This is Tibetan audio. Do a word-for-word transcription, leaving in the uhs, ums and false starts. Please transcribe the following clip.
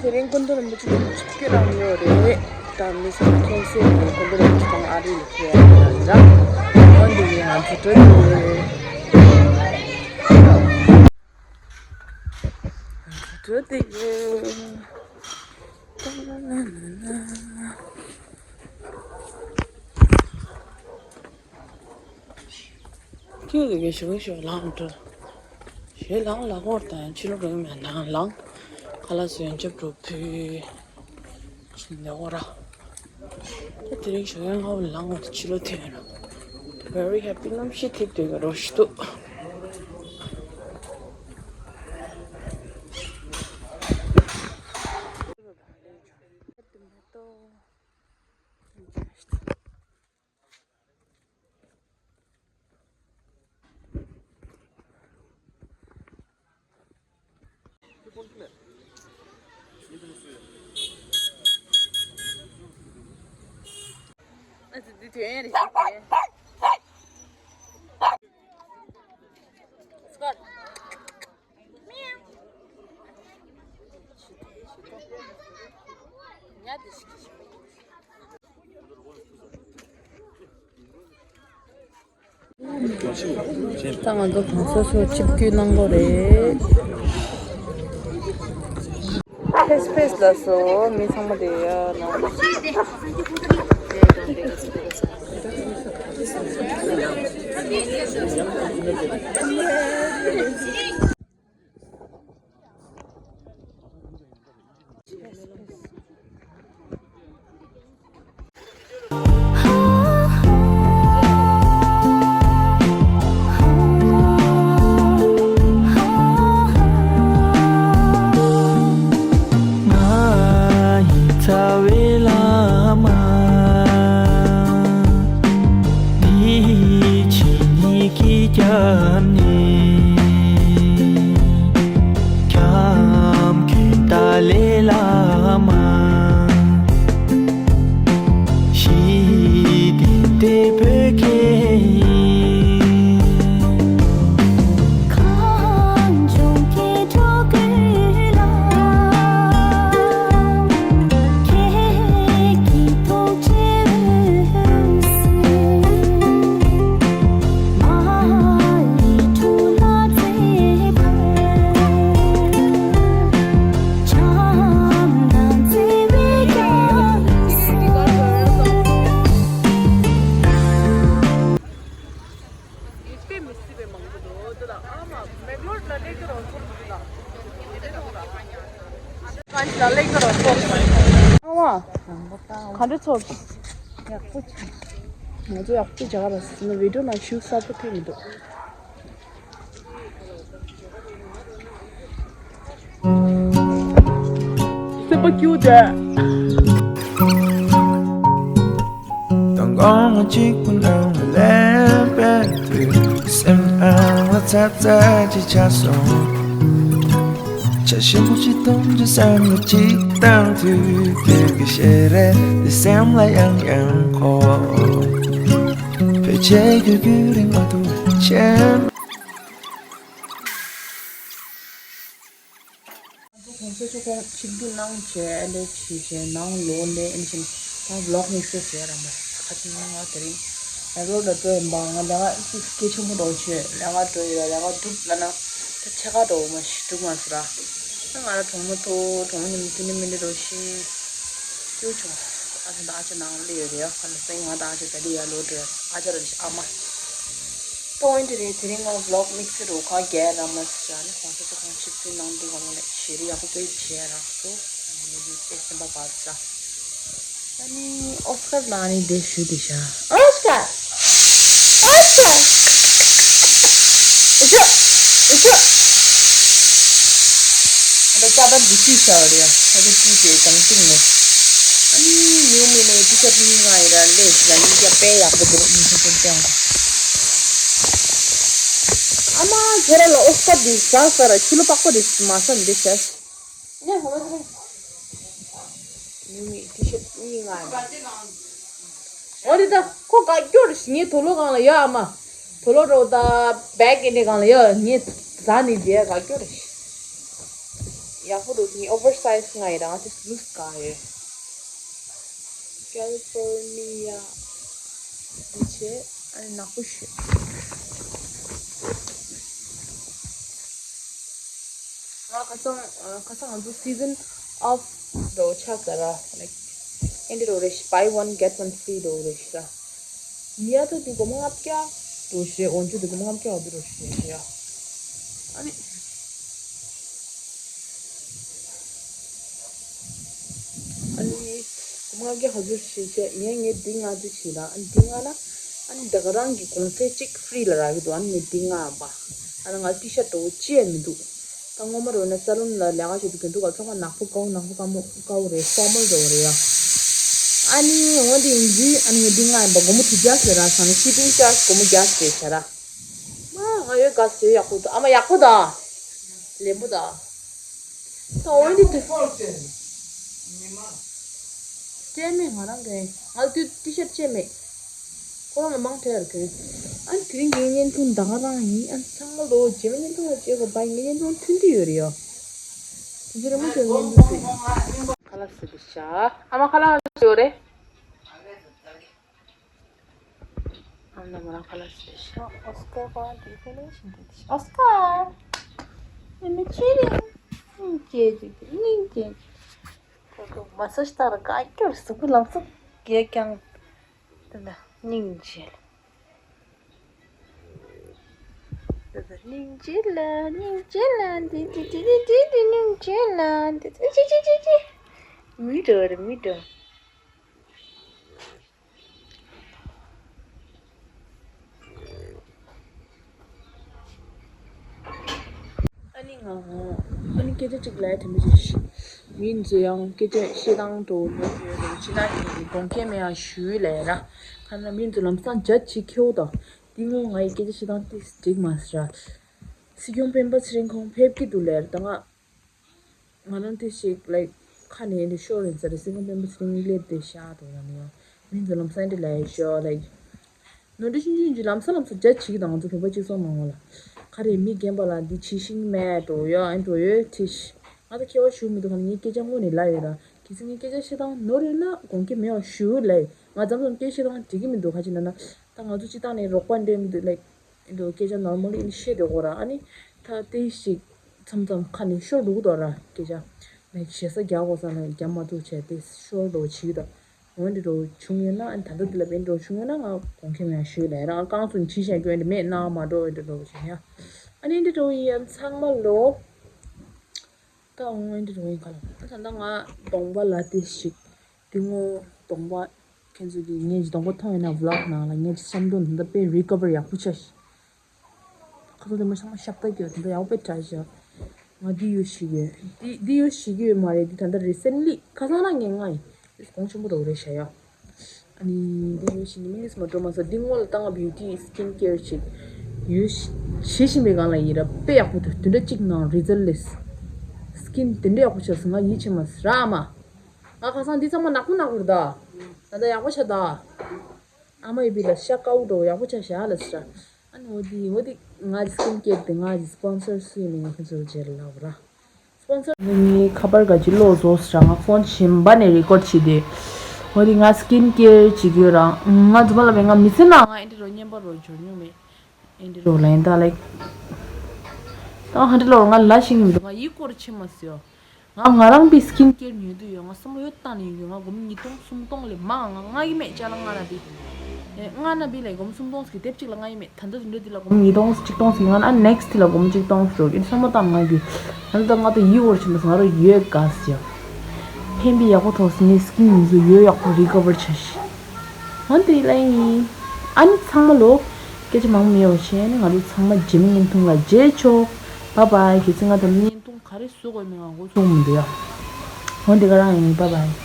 དེ་རིང་སྐུ་མདུན་རིན་པོ་ཆེ་ཆིབས་བསྒྱུར་གནང་ཡོད་རེད། ད་མི་ཚང་མ་མཁྱེན་གསལ་རེད། སྐུ་མདུན་རིན་པོ་ཆེ་ཁོང་ཨ་རི་ལ་ཕེབས་ཡ་ཡིན་ལ་འདྲ། འོན་ཏེ་ཡིན་ང་ཚོ་འགྲོ་གི་ཡོད། འགྲོ་གི་ཡོད། ཁྱོད་ཀྱི་ཞུ་ཞུ་ལངས་འགྲོ། ཞེས་ལངས་ལ་སྐོར་དང་ཕྱི་ལོགས་རིང་མེད་ན་ལངས། ཁ་ལག་བཟོས་འཇབ་འགྲོ་ཕུལ། ཞིང་ལས་འོ་ར། ད་དེ་རིང་ཞོགས་ཀས་སྔ་པོ་ལངས་བ་ཕྱི་ལོགས་ཐོན་ཡོད་ན། Very happy གནམ་གཤིས་ཐིག་ཐིག་གི་རོ་ཞིག་འདུག་ད་ང་ཚོ་གང་སོ་སོ་ཆིབས་བསྒྱུར་གནང་གི་རེད། ཕེས་ཕེས་ལ་སོ་མི་ཚང་མ་དེ་ཡ་ནང་། ང་ཡི་རྩ་བའི་བླ་མ། འདི་ཕྱི་གཉིས་ཀྱི་རྒྱབ་ནས། ཁྱམས་མཁན་ཏཱ་ལའི་བླ་མ། ཞི་བདེ་འདི་བོད་ཀྱི་ཡིན། གངས་ལྗོངས་ཀྱི་འགྲོ་ཀུན་ལ། ཁྱེད་ཀྱི་ཐུགས་རྗེའི་འོད་ཟེར། མ་ཡི་གྲུ་ལ་བརྩེ་བར། བྱམས་དང་བརྩེ་བའི་རྒྱ་མཚོ། ཡིད་དཔེ་མི་སྲིད་པའི་མང་པོ་འདུག་དེ་ལ་ཨ་མ་མེག་ལོར་ལ་ལེགས་ཀྱི་རོ་ཚོར་འདུག་ལ། ཀན་ལ་ལེགས་ཀྱི་རོ་ཚོར། ཨ་མ། ག་འདྲ་ཚོར། ཡག་པོ་བྱུང་། ང་ཚོ་ཡག་པོ་བྱ་བ་ཟིན་ན་བི་ཌིའོ་ནང་ཤུགས་གསར་པོ་ཐེབས་མི་འདུག་སེམས་པ་སྐྱིད་པོ་བྱས། མདང་དགོང་ང་གཅིག་པུ་ནང་ལ་ལེན་པའི་དུས། སེམས་ཨང་ལ་ཚ་ཚ་ཅིག་ཆགས་སོང་། བྱ་ཞིམ་པོ་ཅིག་འཐུང་རྒྱུ་བསམ་བློ་ཅིག་བཏང་དུས། བོད་ཀྱི་ཤེས་རིག་འདི་སེམས་ལ་ཡང་ཡང་འཁོར། བོད་ཆས་གྱོན་རྒྱུ་རིན་མང་དུ་ཆེན། ང་ཚོ་གོང་ས་མཆོག་ཁོང་ཆིབས་བསྒྱུར་གནང་བྱས་ཨེ་འདྲ་བྱས་བྱས་ནང་ལོག་འདི་ཨེ་འདྲ་བྱས་ནས་ད་ཝི་ལོག་དམིགས་བསལ་བྱས་ར་མ་ཁ་ཅིག་ང་དེ་རིང་ཨེ་ལོ་ལ་འགྲོ་ཡིན་པ། ང་ལས་ཀ་ཅིག་སྐད་ཆེན་པོ་འགྲོ་བྱས་ལས་ཀ་འགྲོ་ཡོད་ལ་ལས་ཀ་སྒྲུབ་ལ་ན་ད་ཕྱེད་ཀ་འགྲོ་མ་ཤི་སྒྲུབ་མ་སོང་ར། ད་ང་ར་གྲོགས་མོ་ཐོ་གྲོགས་མོ་ཉི་མ་ཐུན་ནི་མི་འདྲ་འགྲོ་ཤི་སྐྱོ་བྱུང་། ཨ་ཅག་ད་ཨ་ཅག་ནང་ལ་ཡོད་རེད་ཡ། ཁ་ལ་སེང་ང་ད་ཨ་ཅག་ད་ལི་ཡ་ལོ་འགྲོ་ཨ་ཅག་ར་ཨ་མ། ད་འོན་ཏེ་རེད་དེ་རིང་ང་ཝི་ལོག་དམིགས་བསལ་རུ་ཁག་རྒྱལ་ར་མ་ཟེར་ནི་གོང་ས་མཆོག་ཁོང་ཆིབས་བསྒྱུར་གནང་དུས་གང་ལ་ཞེ་རི་ཡག་པོ་དཔེ་བྱས་རག་སོ། ཨ་ནི་ངས་འདི་དཔེ་སེམས་པ་བབས་ས། ཨ་ནི་ཨོ་སི་ཀར་ལགས་ནི་འདི་ཞུ་དེ་ཤ། ཨོ་སི་ཀར། ཨོ་སི་ཀར། ཨེ་ཤོ། ཨེ་ཤོ། ཨ་ད་ཅག་པ་འདི་ཅི་ཤ་བ་རེད་ཡ། ཨ་ད་ཅི་ཞེས་དང་ཅི་ངོ་། ཨ་ནི་ཉུང་མི་ནས་ཏི་ཤར་གཉིས་ང་ཡི་ར་ལས་ཤི་ལ་ཡིན་ཀྱང་དཔེ་ཡག་པོ་འདུག་ཉིན་ཤོག་ཅན་ཅན། ཨ་མ་ཁྱོད་ར་ལ་ཨོ་སི་ཀར་འདི་ཟ་ས་ར་ཁྱི་ལོ་པགས་པ་རེད་མ་ས་འདི་ཟ། ནས་ཧོ་ལོ་ཐུ་ནས། ཉུང་མི་ཏི་ཤར་གཉིས་ང་ཡི་ར། འོ་རེད་ད། ཁོ་དགའ་སྐྱོ་རེད་ངའི་དུག་ལོག་སྒང་ལ་ཡོད་ཨ་མ། དུག་ལོག་རོ་ད་བེག་ཨེ་འདྲའི་སྒང་ལ་ཡོད་ངའི་ཟ་ནི་དེ་དགའ་སྐྱོ་རེད། ཡག་པོ་འདུག་ངས་ཨོ་ཝར་སའིཛ་ང་ཡི་རང་དེ་ལུས་དགའ་ཡོད། ཀེ་ལི་ཕོར་ནི་ཡ་འདི་བྱས། ཨ་ནི་ནག་པོ་ཞུ། ང་ཁ་སང་ཁ་སང་ང་ཚོ་སི་ཛན་ཨོཕ་འགྲོ་ཆགས་ཟེར་ར། ལའིཀ་ཨེ་འདི་རོ་རེ་ཤི། བྷའི་ཝན་གེ་ཊི་ཝན་ཕི་རི་འགྲོ་རེ་ཤི་ར། ཉལ་ཐ་དེ་སྒོར་མོ་ལྔ་བརྒྱ་འགྲོ་ཤི། འོན་ཅུ་དེ་སྒོར་མོ་ལྔ་བརྒྱ་འོ་དེ་འགྲོ་ཤི་ཡ། ཨ་ནི། ཨ་ནི། སྒོར་མོ་ལྔ་བརྒྱ་ག་ཚོད་ཞིག་བྱས་ཡིན་ངས་འདི་ལྔ་བཅུ་ཞིག་རག་ཨ་ནི་འདི་ལྔ་ན། ཨ་ནི་ད་ག་རང་གི་གོང་ཚད་གཅིག་ཧྥི་རི་ལ་རག་གི་འདུག་ཨ་ནི་ངས་འདི་ལྔ་ཡིན་པ། ཨ་ནི་ང་ཊི་ཤར་ཊི་འདྲ་བོ་ཅི་ཡང་མི་འདུག་ད་སྔོན་མ་རོ་ན་ས་ལོན་ལ་ལས་ཀ་བྱེད་དུས་དགེ་འདུག་ག་ཚང་མ་ནག་པོ་དཀར་པོ་ནག་པོ་དཀར་པོ་དཀར་པོ་རེད། ཧྥོར་མལ་འདྲ་བོ་རེད་ཡ། ཨ་ནི་འོ་འདི་ཡིན་དུས་ཨ་ནི་ངས་འདི་ལྔ་ཡིན་པ་སྒོར་མོ་དྲུག་བརྒྱ་ཟེར་ར། ས་ནི་ཤི་པིང་ཅར་ཇི་སྒོར་མོ་བརྒྱ་ཟེར་བྱ་ར། མ་ང་ཡོད་ག་ཟེར་ཡག་པོ་འདུག་ཨ་མ་ཡག་པོ་ད། ལེན་པོ་ད། ད་འོན་ཏེ་དེ། སྤྲད་མེད་ང་རང་གི་ང་དུས་ཊི་ཤར་ཊི་སྤྲད་མེད། ཁོ་རང་ལ་མང་ཐལ་གི་ཨ་དེ་རིང་གི་བརྙན་ཐུང་ད་ག་རང་ཡིན། ཨ་ཚང་མ་ལོ་རྗེས་མ་བརྙན་ཐུང་ལ་བྱེད་དགོས་པ་ཡིན། ངའི་བརྙན་ཐུང་ཐུང་དུ་ཡོད་རེད་ཡོ། དེ་ཚོ་རིང་མོ་བྱས་བརྙན་ཐུང་བཟོས། ཁ་ལག་ཟ་གི་ཤ། ཨ་མ་ཁ་ལག་ཟ་ཡོད་རེད། ཨ་མ་ང་རང་ཁ་ལག་ཟ་གི་ཤ། ཨོ་སི་ཀར་པ་དེ་ཕེ་ལེ་ཤིན་དེ་ཨོ་སི་ཀར། ཨ་མ་ཆི་རིང་སྙིང་རྗེ་ཅིག་སྙིང་རྗེ་ཅིག་ཁོ་ཁོ་མ་སཱ་ཇི་ལྟར་དགའ་སྐྱོར་གཟུགས་པོ་ལམ་སང་རྒྱས་ཀྱང་། དེ་འདྲ་སྙིང་རྗེ། དེ་འདྲ་སྙིང་རྗེ་ལ་སྙིང་རྗེ་ལ་འདི་འདི་འདི་འདི་འདི་འདི་སྙིང་རྗེ་ལ་འདི་ཅི་ཅི་ཅི་ཅི། མི་འགྲོ་རེད་མི་འགྲོ། ཨ་ནི་ང་ཨ་ནི་སྐད་ཆ་གཅིག་ལབ་ཡ་དེ་མི་ཞིག་མི་ཚོ་ཡང་སྐད་ཆ་བཤད་སྟངས་འགྲོ་ལོ་ཡོད་རེད། ཕྱི་ནང་གི་དགོངས་འགལ་མེད་ཡ་ཞུས་ལབ་ཡ་ར། ཁ་ན་མི་ཚོ་ལམ་སང་འཇའ་ཆི་ཁེའུ་དང་དེ་སྔོན་ང་ཡི་སྐད་ཆ་བཤད་སྟངས་དེ་འགྲིག་མ་སོང་ར། སྲིད་སྐྱོང་སྤེན་པ་ཚེ་རིང་ཁོང་ཕེབས་ཀྱི་འདུག་ལབ་ཡ་ར། ད་ང་ང་རང་དེ་ཞིག་ལའིག་ཁ་ནས་འདི་ཤོར་ཡིན་ས་རེད། སྲིད་སྐྱོང་སྤེན་པ་ཚེ་རིང་སླེབས་ཏེ་ཤག་འདུག་ལ་ནི་ཡང་མི་ཚོ་ལམ་སང་འདི་ལ་ཡ་ཤོར་ལའིག་ནོར་འཁྲུལ་ཆུང་ཆུང་ཅིག་ལམ་སང་ལམ་སང་རྒྱ་ཆེ་གི་དང་ང་ཚོ་བོད་པ་གཅིག་སོང་མང་བ་ལ་ག་རེ་མི་རྒན་པ་ལ་འདི་བྱེད་ཤེས་ཀྱི་མེད་འགྲོ་ཡོད་ཨ་འགྲོ་ཡོད་ཁྲིད། ང་ད་ཁྱད་པར་ཞུ་མི་འདུག་ག་ནི་ངའི་སྐད་ཆ་དངོས་ནས་ལབ་ཡོད་ར། གལ་སྲིད་ངའི་སྐད་ཆ་བཤད་སྟངས་ནོར་ཡོད་ན་དགོངས་འགལ་མེད་པ་ཞུ་ལབ་ཡོད། ང་ཙམ་ཙམ་སྐད་བཤད་སྟངས་འགྲིག་གི་མི་འདུག་ག་ཅི་ན་ན་ད་ང་ཚོ་སྤྱི་བཏང་ནས་རོགས་པ་འདྲ་མི་འདུག་ལའིག་ཨེ་འགྲོ་སྐད་ཆ་ནོར་མལ་ཨིན་བཤད་འགྲོ་གོ་ར། ཨ་ནི་ད་ལྟའི་ཞིག་མཚམས་མཚམས་ཁ་ནས་ཤོར་འགྲོ་གི་འདུག་ར། སྐད་ཆ་ལའིག་ཞེ་ས་རྒྱག་དགོས་ས་ལ་རྒྱག་མ་ཐུབ་བྱས་ཏེ་ཤོར་འགྲོ་བྱེད་ཀྱི་འདུག་འོན་ཏེ་འགྲོ་བྱུང་ཡོད་ན་ཨ་ནི་ད་ལྟ་འདི་ལ་བན་འགྲོ་བྱུང་ཡོད་ན་ང་དགོངས་འགལ་མེད་ཡ་ཞུས་ལ་ཡ་རང་རྐང་ཚུགས་ནས་བྱས་བཞག་རྒྱུ་འདི་མེད་གནང་མ་འགྲོ་འོན་ཏེ་འགྲོ་བྱེད་ཡ། ཨ་ནི་འདི་འགྲོ་ཡིན་ཡ་ཚང་མ་ལོ། ད་འོང་འོན་ཏེ་འགྲོ་ཡིན་ག་ལ་ད་ད་ལྟ་ང་གདོང་པ་ལ་དེ་ཞིག་དེ་སྔོན་གདོང་པ། ཁྱེད་ཚོ་གིས་ངའི་གདོང་པ་མཐོང་ཡོད་ན་ཝི་ལོག་ནང་ལ་ངའི་བསམ་དོན་ད་ལྟ་དཔེ་རི་ཀ་བར་ཡག་པོ་ཆགས་ཤག་ཁ་ཚོ་དེ་མ་ཚང་མ་ཤ་སྟག་གི་ད་ལྟ་ཡག་པོ་དཔེ་དྲག་ཤག་ང་འདི་ཡོད་ཤེས་ཀྱི་ཡོད། འདི་འདི་ཡོད་ཤེས་ཀྱི་ཡོད་མ་རེད། འདི་ད་ལྟ་རི་སེན་ལི་ཁ་སང་ལ་ངས་ང་ཡིན་གོང་ཆེན་པོ་རོགས་རེད་བྱ་ཡ། ཨ་ནི་འདི་ཡོད་ཤེས་ནི་མི་ལིས་མ་འགྲོ་མ་ཟ། འདི་སྔོན་ལ་ད་ང་བིའུ་ཊི་སི་ཀིན་ཀེར་ཅིག་ཡོད་ཤེས་བྱེད་བཞིན་པའི་སྒང་ལ་ཡིན་ར་དཔེ་ཡག་པོ་འདུག་དུས་འདྲ་གཅིག་ནང་རི་ཛལ་ལེས་སི་ཀིན་དེ་འདྲ་ཡག་པོ་ཆགས་སོང་། ང་ཡིད་ཆེས་མ་སོང་ར་ཨ་མ། ང་ཁ་སང་འདི་ཚང་མ་ནག་པོ་ནག་པོ་རེད་ད། ད་ལྟ་ཡག་པོ་ཆགས་ད། ཨ་མ་ཡི་བི་ལ་ཤ་དཀར་པོ་འགྲོ་ཡག་པོ་ཆགས་ཤག་ལ་ཟེར། ཨ་ནི་འོ་དི་འོ་དི་ང་གི་སི་ཀིན་ཀེར་དེ་ང་གི་སི་པོན་སར་སུ་ཡིན་ནི་ང་ཁྱེད་ཚོར་རྗེས་ལ་ལབ་ར། སི་པོན་སར་ངའི་ཁ་པར་ག་ཅི་ལོག་བཟོ་ཟེར་ང་ཕོན་གཞན་པ་ནས་རི་ཀོར་བྱས་ཏེ། འོ་དི་ང་སི་ཀིན་ཀེར་བྱེད་ཀྱི་ཡོད་ར། ང་རྫུན་མ་ལབ་པའི་ང་མི་ཚེ་ནང་ང་ཨེ་འདྲི་རོ་བརྙན་པར་རོ་འབྱོར་མྱོང་མེད། ཨེ་འདྲི་རོ་ལན་ད་ལེགས། ད་ཧ་འདྲི་ལོར་ང་ལ་ཤེས་ཀྱི་མི་འདུག་ང་ཡིད་སྐོར་ཆེ་མ་སོ། ང་ང་རང་པའི་སི་ཀིན་ཀེར་ཉོས་དུས་ཡོད་ང་བསམ་བློ་ཡོད་བཏང་ནས་ཡོད་ང་སྒོར་མོ་ཉིས་སྟོང་སུམ་སྟོང་ལས་མང་ང་ང་ཡི་མེད་ཅ་ལག་ང་ན་པི། ང་ན་པི་ལས་སྒོར་མོ་སུམ་སྟོང་ཟིག་དེབ་གཅིག་ལ་ང་ཡི་མེད་ད་ལྟ་དུ་འདྲ་འདི་ལ་སྒོར་མོ་ཉིས་སྟོང་གཅིག་སྟོང་ཟིག་ང་ན་ནེག་སི་ལ་སྒོར་མོ་གཅིག་སྟོང་ཟིག་ཡོད་བསམ་བློ་བཏང་ང་རྒྱུ། ད་ལྟ་ང་ད་ཡིད་སྐོར་ཆེ་མ་སོང་ང་རང་ཡོད་དགའ་སི་ཡ། ཕན་པའི་ཡག་པོ་ཐོག་སི་ངའི་སི་ཀིན་ཡིན་ཚོ་ཡོད་ཡག་པོ་རི་ཀ་བར་བྱ་ཤི། འོན་ཏེ་ལ་ཡིན། ཨ་ནི་ཚང་མ་ལོ། སྐད་ཆ་མང་པོ་མེད་པ་བྱས་ནས་ང་ཚོ་ཚང་མ་རྗེས་མའི་བརྙན་ཐུང་ལ་མཇལ་ཆོག་བྷ་བྷའི། གལ་སྲིད་ང་ད་ལོ་བརྙན་ཐུང་ག་རེ་བཟོ་དགོས་མིན་ང་མགོ་ཚོས་མི་འདུག་ཡ། འོན་ཏེ་ག་རང་ཡིན་བྷ་བྷའི།